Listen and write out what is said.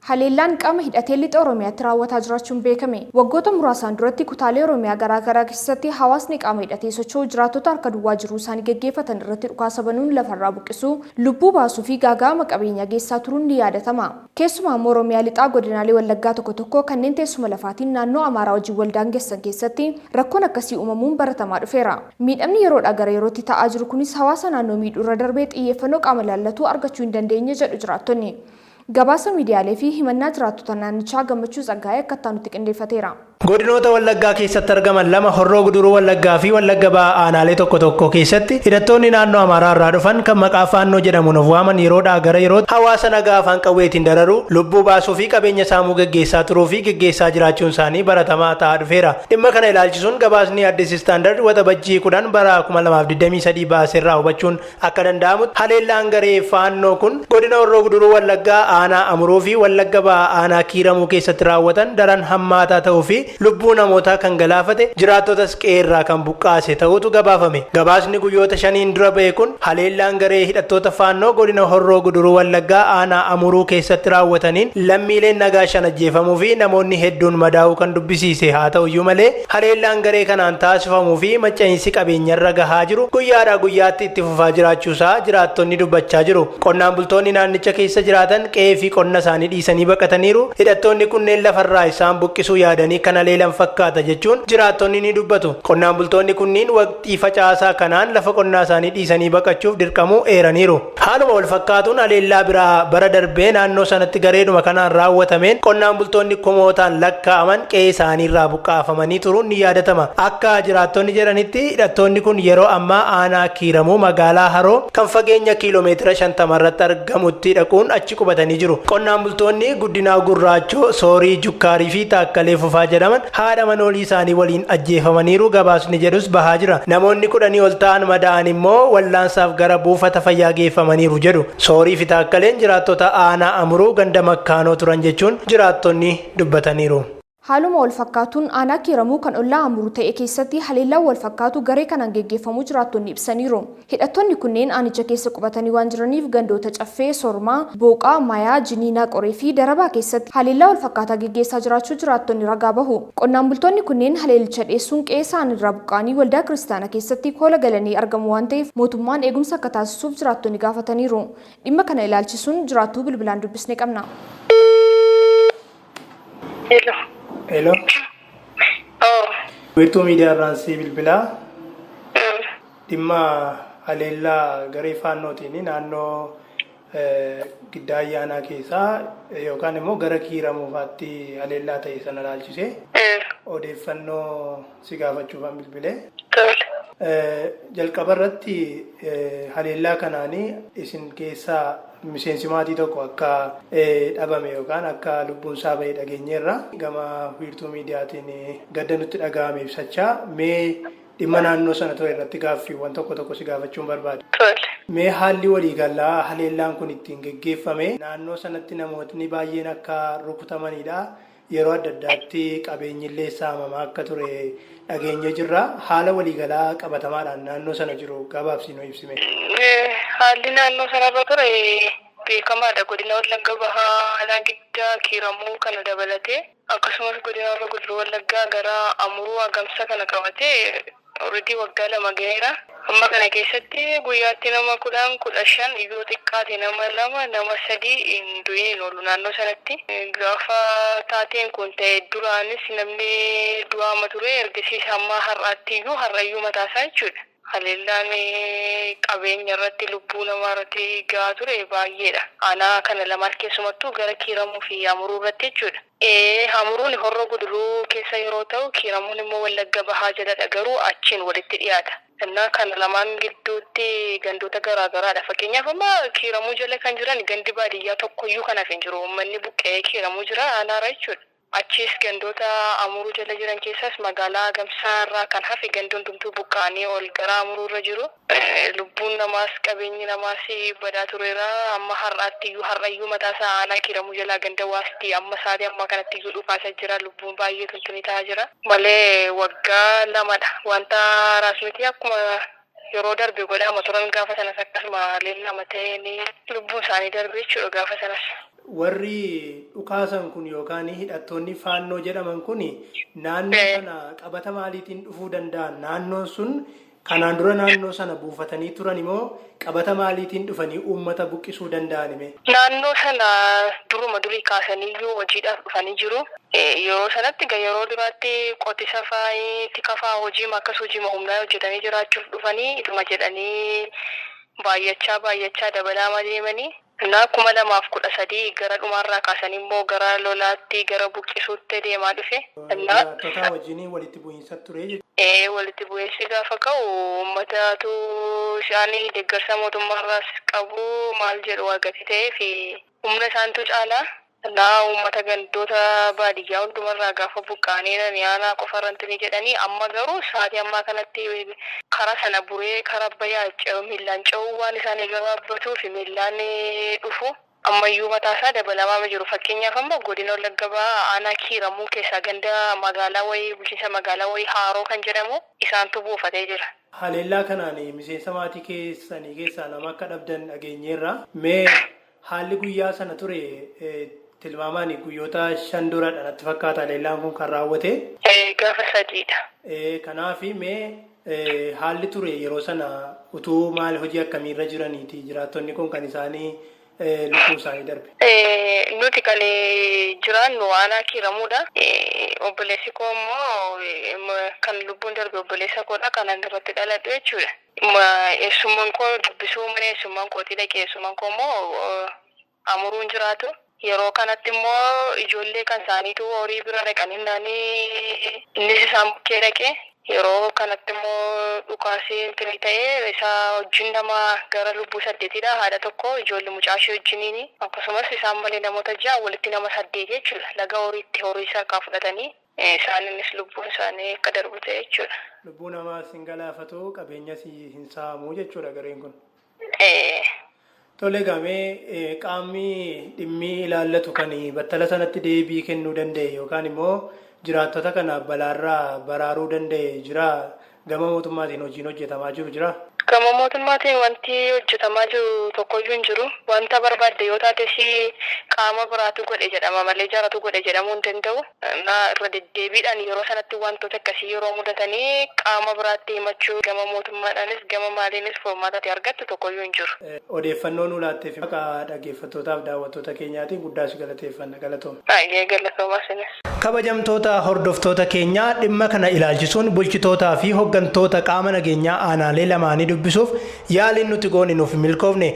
Haleellaan qaama hidhatee lixa Oromiyaatti raawwataa jiraachuun beekame. Waggoota muraasaan duratti kutaalee Oromiyaa garaa garaa keessatti hawaasni qaama hidhatee socho'u jiraattota harka duwwaa jiruu isaanii geggeeffatan irratti dhukaasa banuun lafarraa buqqisuu, lubbuu baasuu fi gaaga'ama qabeenyaa geessisaa turuun ni yaadatama. Keessumaa ammoo Oromiyaa lixaa godinaalee Wallaggaa tokko tokko kanneen teessuma lafaatiin naannoo Amaaraa wajjin wal daangessan keessatti rakkoon akkasii uumamuun baratamaa dhufeera. Miidhamni yeroodhaa gara yerootti ta'aa jiru kunis hawaasa naannoo miidhuurra darbee xiyyeeffannoo qaama ilaallatuu argachuu hin dandeenye jedhu jiraattonni. Gabaasa miidiyaalee fi himannaa jiraattota naannichaa Gammachuu Tsaggaayee akka itti aanutti qindeeffateera. Godinoota Wallaggaa keessatti argaman lama Horroo Guduruu Wallaggaa fi Wallagga Bahaa aanaalee tokko tokko keessatti hidhattoonni naannoo Amaaraa irraa dhufan kan maqaa Faannoo jedhamuun of waaman yeroodhaa gara yerootti hawaasa nagaa afaan qawweetiin dararuu, lubbuu baasuu fi qabeenya saamuu geggeessaa turuu fi geggeessaa jiraachuun isaanii baratamaa ta'aa dhufeera. Dhimma kana ilaalchisuun gabaasni Addis Standard Waxabajjii 10 bara 2023 baase irraa hubachuun Akka danda'amutti haleellaan garee Faannoo kun godina Horroo Guduruu Wallaggaa aanaa Amuruu fi Wallagga Bahaa aanaa Kiiramuu keessatti raawwatan daran hammaataa ta'uu fi lubbuu namootaa kan galaafate jiraattotas qe'eerraa kan buqqaase ta'uutu gabaafame. Gabaasni guyyoota shaniin dura bahe kun haleellaan garee hidhattoota Faannoo godina Horroo Guduruu Wallaggaa aanaa Amuruu keessatti raawwataniin lammiileen nagaa 5 ajjeefamuu fi namoonni hedduun madaa'uu kan dubbisiise haa ta'uyyuu malee Haleellaan garee kanaan taasifamuu fi manca'insi qabeenyarra gahaa jiru guyyaadhaa guyyaatti itti fufaa jiraachuusaa jiraattonni dubbachaa jiru. Qonnaan bultoonni naannicha keessa jiraatan qe'ee fi qonna isaanii dhiisanii baqataniiru, hidhattoonni kunneen lafarraa isaan buqqisuu yaadanii kan haleelan fakkaata jechuun jiraattonni ni dubbatu. Qonnaan bultoonni kunniin waqtii facaasaa kanaan lafa qonnaa isaanii dhiisanii baqachuuf dirqamuu eeraniiru. Haaluma walfakkaatuun haleellaa biraa bara darbe naannoo sanatti gareedhuma kanaan raawwatameen qonnaan bultoonni kumootaan lakkaa'aman qe'ee isaaniirraa buqqaafamanii turuun ni yaadatama. Akka jiraattonni jedhanitti hidhattoonni kun yeroo ammaa aanaa Kiiramuu magaalaa Haroo kan fageenya kiiloomeetira 50 irratti argamutti dhaquun achi qubatanii jiru. Qonnaan bultoonni Guddinaa Gurraachoo, Soorii Jukkaarii fi Taakkalee Fufaa jedhaman haadha manoolii isaanii waliin ajjeefamaniiru gabaasni jedhus bahaa jira. Namoonni kudhanii ol ta'an madaa'an immoo wal'aansaaf gara buufata fayyaa geeffamaniiru jedhu. Soorii fi Taakkaleen jiraattota aanaa Amuruu ganda Makkaanoo turan jechuun jiraattonni dubbataniiru. Haaluma walfakkaatuun aanaa Kiiramuu kan ollaa Amuruu ta'e keessatti haleellaan walfakkaatu garee kanaan geggeeffamuu jiraattonni ibsaniiru. Hidhattoonni kunneen aanicha keessa qubatanii waan jiraniif gandoota Caffee, Soormaa, Booqaa, Mayaa, Jiniinaa Qoree fi Darabaa keessatti haleellaa walfakkaataa geggeessaa jiraachuu jiraattonni ragaa bahu. Qonnaan bultoonni kunneen haleellicha dheessuun qe'ee isaaniirraa buqqa'anii waldaa kiristaanaa keessatti koola galanii argamu waan ta'eef mootummaan eegumsa akka taasisuuf jiraattonni gaafataniiru. Dhimma kana ilaalchisuun jiraattuu bilbilaan dubbisne qabna. Hello. Hello. Oh. Wiirtuu miidiyaa irraan sii bilbilaa. Dhimma haleellaa garee faannootiin naannoo giddaa ayyaanaa keessaa yookaan immoo gara kiiramuufaatti haleellaa ta'e sana ilaalchisee odeeffannoo si gaafachuufan bilbilee. Tole. Jalqaba irratti haleellaa kanaanii isin keessaa Miseensi maatii tokko akka dhabame yookaan akka lubbuun isaa bahe dhageenyeerra. Gama Wiirtuu Miidiyaatiin gadda nutti dhaga'ame ibsachaa mee dhimma naannoo sana ture irratti gaaffiiwwan tokko tokko si gaafachuun barbaada. Tole. Mee haalli waliigalaa haleellaan kun ittiin geggeeffame naannoo sanatti namootni baay'een akka rukutamanidha. Yeroo adda addaatti qabeenyillee saamamaa akka ture dhageenyee jirra. Haala waliigalaa qabatamaadhaan naannoo sana jiru gabaabsii nuu ibsi mee. Haalli naannoo sanarra ture beekamaadha. Godina Wallagga Bahaa aanaa Giddaa Kiiramuu kana dabalatee akkasumas godina Horroo Guduruu Wallaggaa gara Amuruu Agamsa kana qabatee Already waggaa 2 gaheera. Amma kana keessatti guyyaatti nama 10, 15 yoo xiqqaate nama 2, nama 3 hin du'in hin oolu naannoo sanatti. Gaafa taateen kun ta'e duraanis namni du'aama ture ergasiis hamma har'aatti iyyuu har'ayyuu mataasaa jechuudha. Haleellaan qabeenya irratti lubbuu namaa irratti gahaa ture baay'eedha. Aanaa kana lamaan keessumattuu gara Kiiramuu fi Amuruu irratti jechuudha. Ee, Hamuruun Horroo Guduruu keessa yeroo ta'u, Kiiramuun immoo Wallagga Bahaa jaladha garuu achiin walitti dhiyaata. Innaa kana lamaan gidduutti gandoota garaa garaadha. Fakkeenyaaf amma Kiiramuu jala kan jiran gandi baadiyyaa tokkoyyuu kan hafe hin jiru. Uummanni buqqa'ee Kiiramuu jira aanaara jechuudha. Achiis gandoota Amuruu jala jiran keessaas magaalaa Agamsaa irraa kan hafe gandi hundumtuu buqqa'anii ol gara Amuruu irra jiru. Lubbuun namaas qabeenyi namaas badaa tureera. Amma har'aatti iyyuu har'a iyyuu mataa isaa aanaa Kiiramuu jalaa ganda Waastii amma sa'aatii ammaa kanatti iyyuu dhukaasa jira. Lubbuun baay'eetu intini ta'aa jira. Malee waggaa lamadha. Wanta haaraas miti akkuma yeroo darbe godhaama turan gaafa sanas akkasuma leellama ta'een lubbuun isaanii darbe jechuudha gaafa sanas. Warri dhukaasan kun yookaan hidhattoonni Faannoo jedhaman kun naannoo sana qabata maaliitiin dhufuu danda'an? Naannoon sun kanaan dura naannoo sana buufatanii turan immoo qabata maaliitiin dhufanii uummata buqqisuu danda'an hime? Naannoo sana duruma durii kaasaniiyyuu hojiidhaaf dhufanii jiru. Yeroo sanatti egaa yeroo duraatti qotisa fa'aa, tika fa'aa hojiima akkas hojiima humnaa hojjetanii jiraachuuf dhufanii ituma jedhanii baay'achaa baay'achaa dabalaama deemanii. Innaa 2013 gara dhumaarraa kaasanii immoo gara lolaatti gara buqqisuutti deemaa dhufe. Innaa Jiraattota wajjin walitti bu'iinsa ture jechuudha. Ee, walitti bu'iinsi gaafa ka'u uummatatu isaan deeggarsa mootummaarraas qabu maal jedhu argate ta'ee fi humna isaantu caalaa. Innaa uummata gandoota baadiyyaa hundumarraa gaafa buqqa'anii aanaa qofarratti ni jedhanii, amma garuu sa'aatii ammaa kanatti karaa sana buree karaa Abbayyaa miillaan ce'uu waan isaanii gabaabbatuu fi miillaan dhufu. Ammayyuu mataasaa dabalamaa jiru. Fakkeenyaaf amma godina Wallagga Bahaa aanaa Kiiramuu keessaa ganda magaalaa wayii, bulchiinsa magaalaa wayii Haaroo kan jedhamu isaantu buufatee jira. Haleellaa kanaan miseensa maatii keessanii keessaa nama akka dhabdan dhageenyeerra. Mee haalli guyyaa sana ture, tilmaamaan guyyoota 5 duradha natti fakkaata haleellaan kun kan raawwate. Gaafa 3dha. Kanaaf mee haalli ture yeroo sana utuu maal hojii akkamiirra jiraniiti jiraattonni kun kan isaanii lubbuu isaanii darbe? Nuti kan jiraannu aanaa Kiiramuudha. Obboleessi koo immoo kan lubbuun darbe obboleessa koodha, kan ani irratti dhaladhu jechuudha. Eessummaan koo dubbisuu mana eessummaan kootii dhaqee, eessummaan koo immoo Amuruun jiraatu. Yeroo kanatti immoo ijoollee kan isaaniitu horii bira dhaqanii naanii innis isaan bukkee dhaqee, yeroo kanatti immoo dhukaasii intini ta'ee isaa wajjin nama gara lubbuu saddeetidha. Haadha tokko ijoollee mucaa ishee wajjiniini, akkasumas isaan malee namoota 6, walitti nama 8 jechuudha. Laga horiitti horii isaa akka fudhatanii isaan innis lubbuun isaanii akka darbu ta'e jechuudha. Lubbuu namaas hin galaafatu, qabeenyas hin saamu jechuudha gareen kun. Tole, gamee qaamni dhimmi ilaallatu kan battala sanatti deebii kennuu danda'e yookaan immoo jiraattota kana balaarraa baraaruu danda'e jira? Gama mootummaatiin hojiin hojjetamaa jiru jira? Gama mootummaatiin wanti hojjetamaa jiru tokkoyyuu hin jiru. Wanta barbaadde yoo taates qaama biraatu godhe jedhama malee jaratu godhe jedhamuu hin danda'u. Irra deddeebiidhaan yeroo sanatti wantoota akkasii yeroo mudatanii qaama biraatti himachuu, gama mootummaadhaanis gama maaliinis furmaata argattu tokkoyyuu hin jiru. Odeeffannoo nu laatteef maqaa dhaggeeffattootaaf daawwattoota keenyaatiin guddaa si galateeffanna, galatooma. Baay'ee galatooma isinis. Kabajamtoota hordoftoota keenyaa, dhimma kana ilaalchisuun bulchitootaa fi hooggantoota qaama nageenyaa aanaalee lamaanii dubbisuuf yaaliin nuti goone nuuf hin milkoofne.